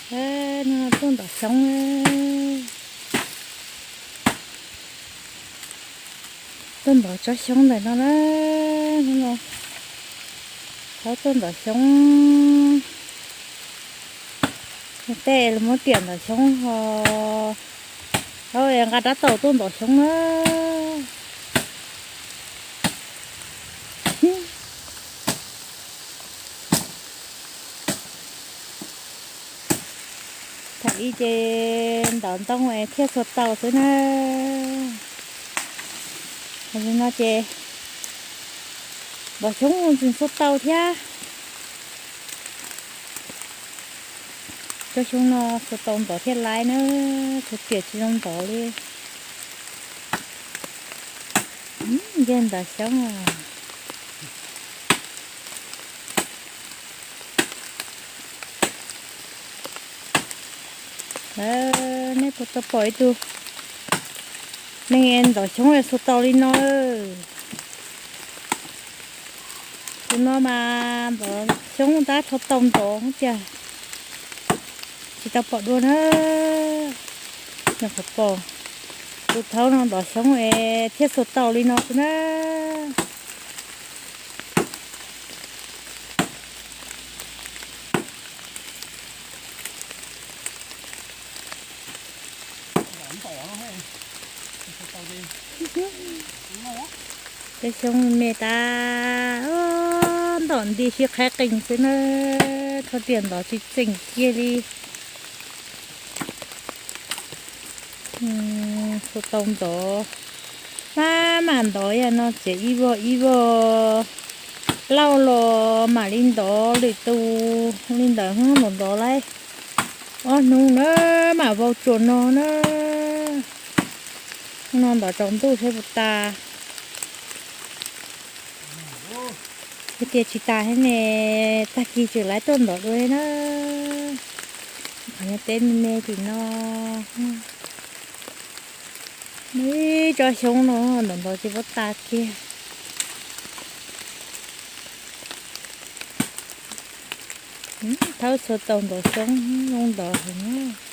Hnub no tuaj ntov xyoob, tuaj ntov tsob xyoob ntawm no na. Hnub no thaub tuaj ntov xyoob, tej los muab riam ntov xyoob ho thaub nqa rab taus tuaj ntov xyoob na. Thaum ub ces ntov ntoo es thiaj xuas tau xwb na. Tam sim no ces ntov xyoob tseem xuas tau thiab. Tsob xyoob no xuas tau ntov thiaj laiv na, txhua tiam tsis zoo ntov li. Nce ntov xyoob. Nej puas tau pom ib tug neeg ntov xyoob xuas tau li no? Tus no mas ntov xyoob tab rho tau ntov tiag, tsis tau pom dua na. Nyuam qhuav pom tus thaub no ntov xyoob es thiaj xuas tau li no xwb na. Tej xyoob me me tas, ntom nti sib qhaib qees xwb na, txhua tiam ntov tsis tseem kiag li. Xuas tau ntov, maj mam ntov yam no txiav ib vog ib vog, lauj los mam li ntov lwm tus li ntawd, ntov ntov lawm ob hnub na mam vau tsuas no na. Hnub no ntov tsaus ntuj seb puas tas. Yog tias tsis tas thiab ne, tag kis tseem laiv tuaj ntov dua li na. Qhov nyob teb me me tim no, ib tsob xyoob no ntov ntov tsis paub tas kiag. Thaub xuas tau ntov xyoob zoo ntov heev.